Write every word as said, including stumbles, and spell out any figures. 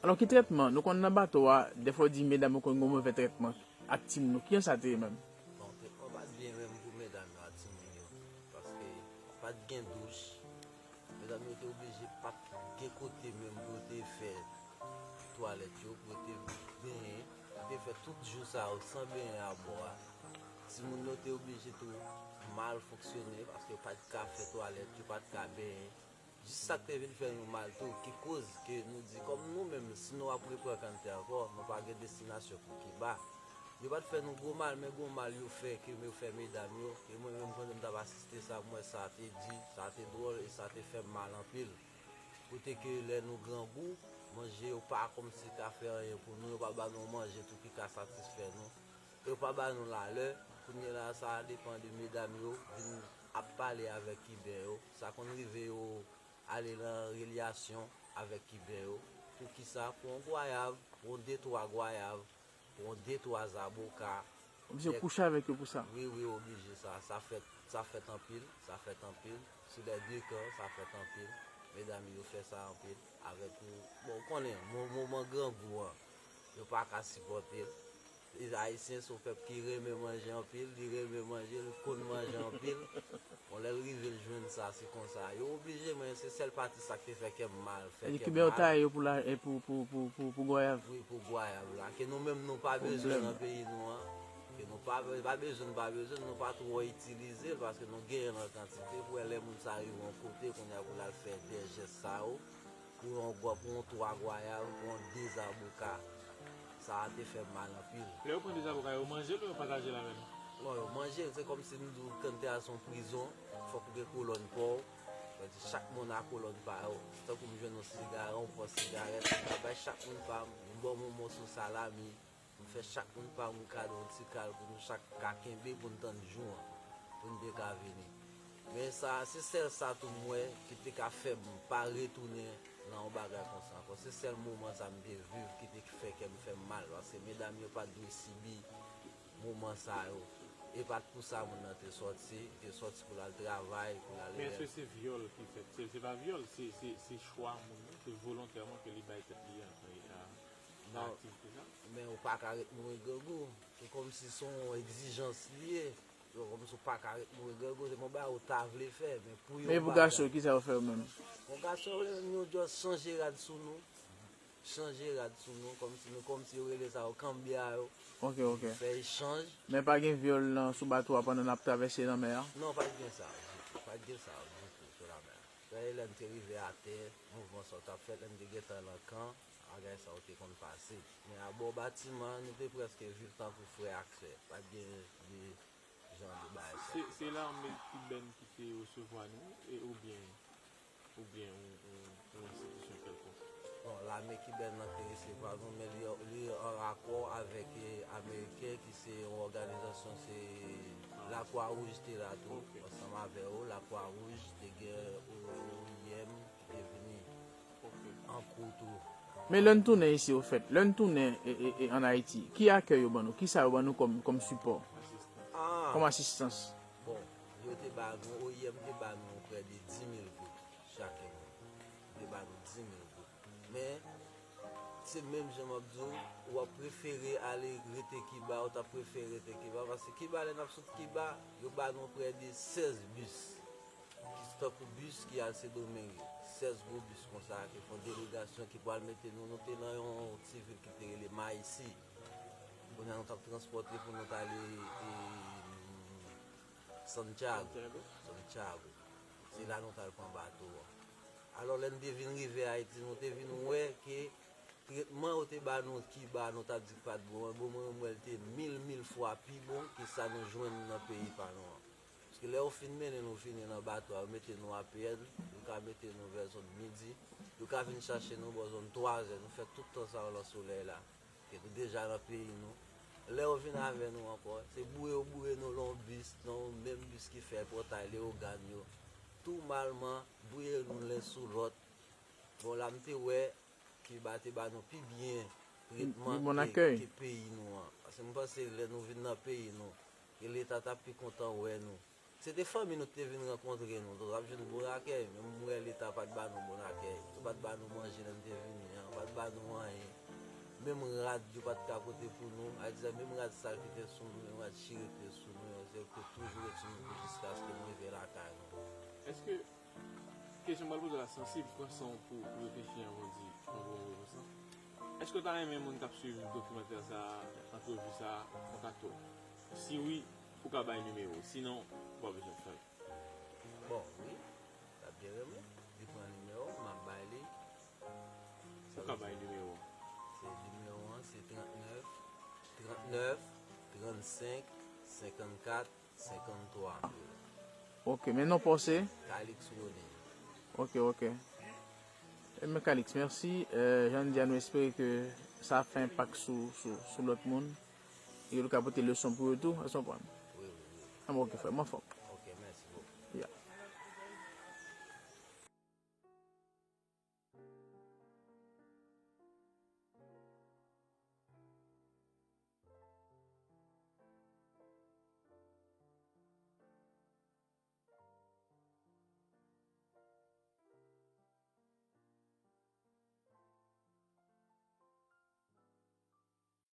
Alò, ki trètman? Nou konn nan bato a, dèfwa w di medam yo konn gen move trètman ak timoun yo. Kijan sa te ye menm? Bon, trètman pa t byen menm pou medam yo ak timoun yo. Paske pa t gen douch. Medam yo te oblije pa t gen kote menm pou yo te fè twalèt yo, pou yo te benyen. Yo te fè tout jou sa yo san benyen abò a. Timoun yo te oblije tou mal fonksyone paske yo pa t ka fè twalèt, yo pa t ka benyen. Jis sa k te vin fè nou mal tou, ki koz ke nou di kòm nou menm, si nou ap reprann kanntè ankò, nou pa gen destinasyon pou Kiba. Yo pa t fè nou gwo mal, men gwo mal yo fè ke yo fè medam yo, ke mwen menm pandan m t ap asiste sa, m wè sa te di, sa te dwòl e sa te fè m mal anpil. Kote ke lè nou grangou, manje yo pa kòmsi ka fè anyen pou nou, yo pa ba nou manje tou ki ka satisfè nou. Yo pa ba nou lalè, kounye la sa depann de medam yo vin ap pale avèk Kiben yo, sa konn rive yo ale nan relyasyon avèk Kiben yo. Poukisa? Pou yon gwayav, pou yon de twa gwayav, pou yon de twa zaboka. Oblije kouche avèk yo pou sa. Wi, wi, oblije sa. Sa fèt, sa fèt anpil, sa fèt anpil. Sou lè de kan, sa fèt anpil. Medam yo fè sa anpil. Avèk ou, bon, ou konnen, mo- moman grangou an, yo pa ka sipòte l. E Ayisyen se yon pèp ki renmen manje anpil, li renmen manje, li konn manje anpil. Bon, lè l rive l jwenn sa, se konsa. Yo oblije, men se sèl pati sa k te fè kè m mal, fè Epi kè m Kiben yo mal. Taye yo pou la, e pou, pou, pou, pou, pou gwayav. Wi, pou gwayav la. Ke nou menm nou pa bezwen nan peyi nou an. Ke nou pa, pa bezwen, nou pa bezwen, nou pa twò itilize l paske nou genyen l an kantite. Pou wè lè moun sa rive yon kote, kounye a pou l al fè de jès sa yo. Pou yon gwa, pou yon twa gwayav, pou yon de zaboka. Sa a te fè m mal anpil. Lè yo pran de zaboka, yo manje l ou yo pataje l avè nou? Non, yo manje l, se kòmsi m di w kanntè a se yon prizon, fòk ou gen kolòn pa w. Sa di chak moun a kolòn pa yo. Se tankou m jwenn yon sigaran, ou pran sigarèt, m ka bay chak moun pa m, m ba w yon moso salami, m fè chak moun pa m kado yon ti kal pou nou chak ka kenbe pou n tann jou an, pou n te ka vini. Men sa, se sèl sa tou m wè ki te ka fè m pa retounen nan yon bagay konsa ankò. Se sèl moman sa m te viv ki te fè kè m fè m mal, paske medam yo pa t dwe sibi moman sa yo. E pa t pou sa moun nan te sòti, li te sòti pou l al travay, pou l al Men èske se vyòl ki fèt? Se, se pa vyòl, se, se, se chwa moun nan, se volontèman ke li bay tèt li a, a, a Non. Aktivite sa? Men ou pa ka ret mouri grangou. Se kòmsi se yon egzijans li ye. Se kòmsi ou pa ka ret mouri grangou. Se yon bagay ou ta vle fè, men pou yo Men pou gason yo, kisa yo fè yo menm? Bon, gason yo, yo just chanje rad sou nou. Chanje rad sou nou, kòmsi nou, kòmsi yo rele sa yo kanbya yo. Ok, ok. Fè echanj. Men pa gen vyòl nan sou bato a pandan n ap travèse lanmè a? Non, pa t gen sa yo ditou. Pa t gen sa yo ditou sou lanmè a. Dayè, lè n te rive atè, mouvman sa yo t ap fèt, lè n te gentan nan kan, bagay sa yo te konn pase. Men abò batiman an, nou te prèske viv tankou frè ak sè. Pa t gen de jan de bagay sa. Se, se lame kibèn ki te resevwa nou, e, oubyen, oubyen yon, yon, yon enstitisyon kèlkonk? Bon, lame kibèn nan te resevwa nou, men li, li an rapò avèk, e, Ameriken, ki se yon òganizasyon, se Lakwa Wouj te la tou, Ok. Ansanm avè yo, Lakwa Wouj te gen O I M ki te vini Ok. an kou tou. Men lè n tounen isi, ofèt, lè n tounen e, e, e, ann Ayiti, ki akèy yo ban nou? Kisa yo ban nou kòm, kòm sipò? Asistans. Ah, Kòm asistans? Bon, yo te ba nou, O I M te ba nou prè de dis mil goud chak moun. Yo te ba nou dis mil goud. Men, se menm jan m ap di w, w ap prefere ale rete Kiba, ou t ap prefere rete Kiba, paske Kiba, lè n ap sot Kiba, yo ba nou prè de sèz bis. Ki tankou bis ki al Sendomeng yo. Sèz gwo bis konsa, ki fè yon delegasyon ki pral mete nou, nou te nan yon ti vil ki te rele Mayisi. Kounye a nou t ap transpòte pou nou t ale, e, Santiago. Santiago. Santiago. Se la nou t al pran bato a. Alò, lè n te vin rive Ayiti, nou te vin wè ke tretman yo te ba nou Kiba, nou t ap di k pa t bon, bon, mwen, mwen, l te mil, mil fwa pi bon ke sa nou jwenn nan peyi pa nou an. Paske lè yo fin mennen nou fini nan bato a, yo mete nou A P N, yo ka mete nou vè zòn midi, yo ka vin chache nou bò zòn twazè, nou fè tout tan sa yo nan solèy la, ke nou deja nan peyi nou. Lè yo vin avè nou ankò, se boure yo boure nou nan yon bis, nan yon menm bis ki fè pòtay Leyogàn yo. Tou malman, boure nou len sou lòt. Bon, la m te wè Kiba te ba nou pi byen tretman Pi bon ke, akèy. Ke peyi nou an. Paske m panse lè nou vin nan peyi nou, ke Leta t ap pi kontan wè nou. Se te fanmi nou ki te vin rankontre nou. Donk, w ap jwenn bon akèy. Menm m wè Leta pa t ba nou bon akèy. Yo pa t ba nou manje lè n te vini an. Yo pa t ba nou anyen. Menm rad, yo pa t ka pote pou nou. Sa vle di, menm rad sal ki te sou nou, menm rad chire ki te sou nou, yo, se yo ki te toujou ret sou nou pou jiskaske nou rive lakay nou. Èske kesyon m pral poze w la sansib, pran san w pou, pou reflechi anvan w di yon gwo mo konsa. Èske w ta renmen moun k ap swiv dokimantè sa a, antrevi sa a, kontakte w? Si wi, ou ka bay nimewo w. Sinon, ou pa bezwen fè l. Bon, wi, l ap byen renmen. Li pran nimewo m, m ap bay li. Ou ka bay nimewo w. Se nimewo an, se trannèf, trannèf, trannsenk, senkannkat, senkanntwa. Ok, men non pa w se? Calix Ronin. Ok, ok. Ebyen, Calix, mèsi. Euh, jan n di a, nou espere ke sa fè enpak sou, sou, sou lòt moun. E yo ka pote leson pou yo tou, èske w konprann? Wi, wi, wi. Ah, bon, ok, frè, m anfòm.